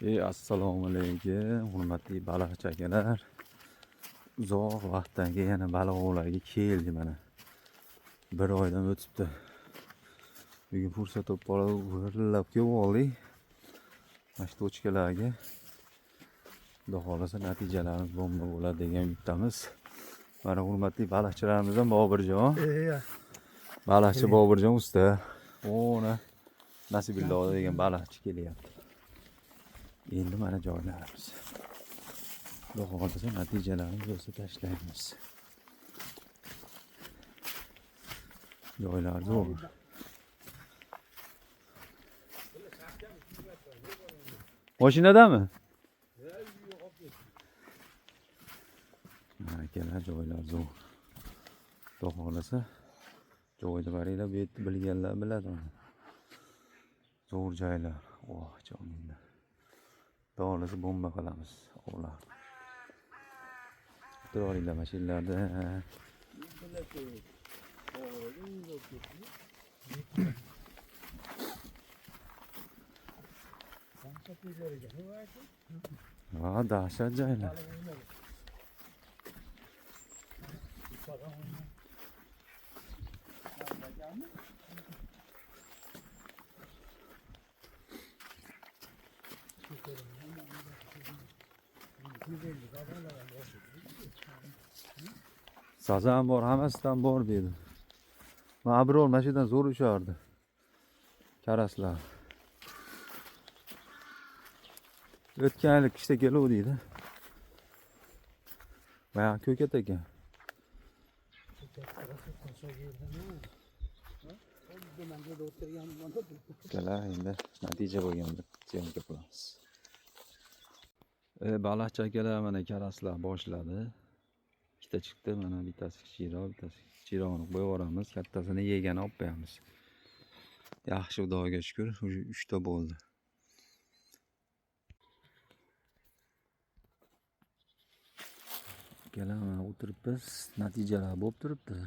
Assalomu alaykum, hurmatli baliqchi akalar. Uzoq vaqtdan keyin yana baliq ovlarga keldik mana. Bir oydan o'tibdi. Bugun fursat topib olib, g'irillab kelib oldik. Mana shu tochkalarga. Xudo xohlasa natijalarimiz bomba bo'ladi degan umiddamiz. Mana hurmatli baliqchilarimizdan Boburjon. Baliqchi Boburjon usta. Ona Nasibillo degan baliqchi kelyapti. Endi mana joylarimiz. Xudo xohlasa natijalarimiz bo'lsa tashlaymiz. Joylar zo'r. Mashinadami? Mana akalar, joylar zo'r. Xudo xohlasa joyda boringlar, bu yerni bilganlar biladi uni. Zo'r joylar. Oh, joningda. Xudo xohlasa bomba qilamiz ovlar. Turinglar mashinalarda. Ha, dahshat joylar. Sazan bor, hammasidan bor bu yerda. Mana Abror mana shu yerdan zo'r ushardi. Karaslar. O'tgan yil qishda keluvdi edi. Bayağı ko'kat ekan. Akalar, endi natija bo'lganda syomka qilamiz. Baliqchi akalar, mana karaslar boshladi. Ikkita chiqdi, mana bittasi kichikroq, bittasi kichikroqni qo'yib yuboramiz, kattasini yegani olib qo'yamiz. Yaxshi, Xudoga shukr, уже 3 ta bo'ldi. Akalar, mana o'tiribmiz, natijalar bo'lib turibdi.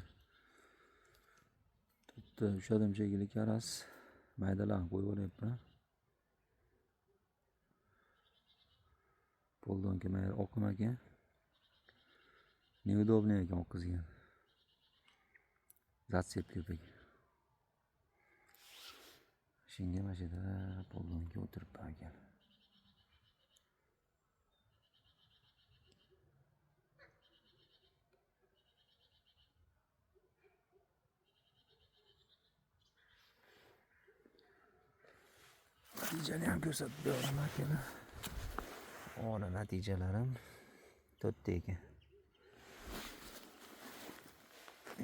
To'rtta ushladim shekilli karas, maydalarni qo'yib yuboryapman. Poldonka mayda oqim ekan. Неудобно ekan oqizgan. Zatsep ko'p ekan. Shunga mana shu yerda poldonka o'tiribman ekan. Natijani ham ko'rsatib beraman akalar. Ona natijalarim to'rtta ekan.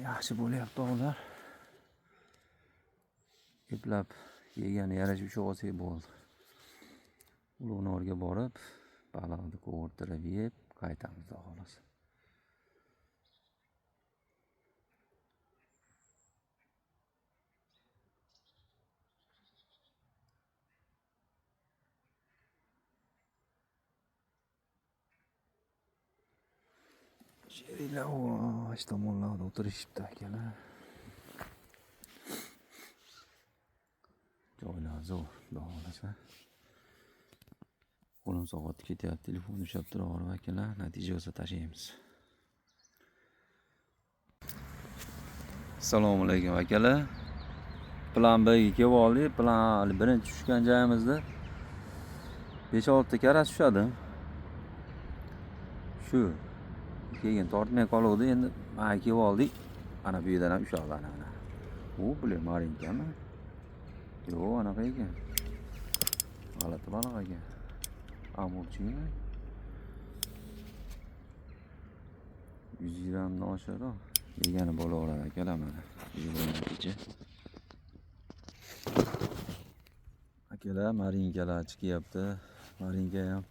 Yaxshi bo'lyapti ovlar. Ko'plab yegani yarasha ushlab olsak bo'ldi. Ulug'norga borib, baliqni qovurtirib yeb qaytamiz xudo xohlasa. Sheriklar shu tomonlarda o'tirishibdi akalar. Joylar zo'r, xudo xohlasa. Qo'lim soati ketyapti, telefon ushlab turaverib akalar, natija bo'lsa tashlaymiz. Assalomu alaykum akalar. Plan B ga kelib oldik. Plan A birinchi tushgan joyimizda 5-6 ta karas tushadim. Shu keyin tortmay qoluvdi. Endi mana kelib oldik. Mana bu yerdan ham ushladi ana. U bular marinkami? Yo'q, anaqa ekan. G'alati baliq ekan. Amurchimi? 100 grammdan oshiqroq. Yegani bo'laveradi akalar mana. Natija. Akalar, marinkalar chiqyapti. Marinka ham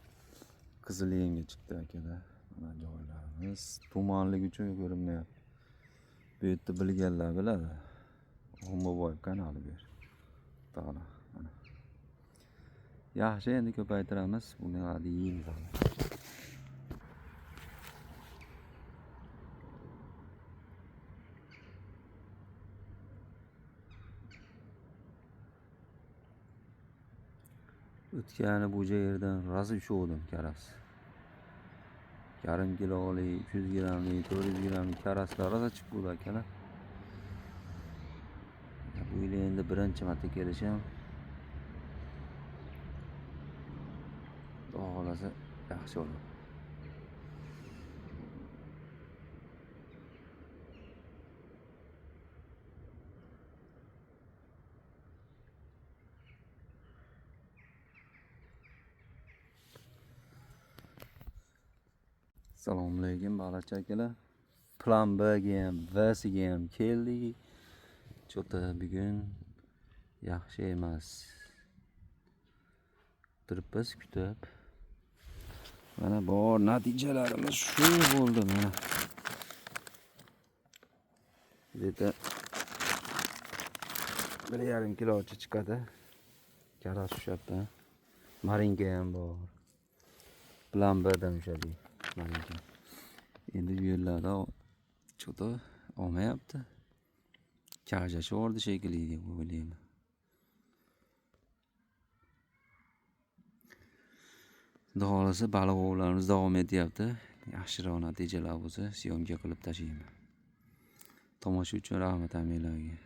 qizil yengga chiqdi akalar. Mana joylarimiz tumanlik uchun ko'rinmayapti. Bu yerda bilganlar biladi. G'umboboyev kanali bu yer. Taolo mana. Yaxshi, endi ko'paytiramiz. Buni hali yeymiz. O'tgani bu yerdan rosa ushladim karas. Yarim kilolik, 300 grammlik, 400 grammlik karaslar rosa chiqdi akalar. Bu yil endi birinchi marta kelishim. Xudo xohlasa yaxshi bo'ladi. Assalomu alaykum baliqchi akalar. Plan B ga ham, V siga ham keldik. Cho'ta bugun yaxshi emas. Turibmiz kutib. Mana bor natijalarimiz shu bo'ldi mana. Где-то 1,5 kilocha chiqadi. Karas ushlabdi. Marinka ham bor. Plan B dan ushladik. Marinka. Endi bu yerlarda cho'ta olmayapti. Kajasi bordi shekilli deb o'ylayman. Xudo xohlasa baliq ovlarimiz davom etyapti. Yaxshiroq natijalar bo'lsa, syomka qilib tashlayman. Tomosha uchun rahmat hammanglarga.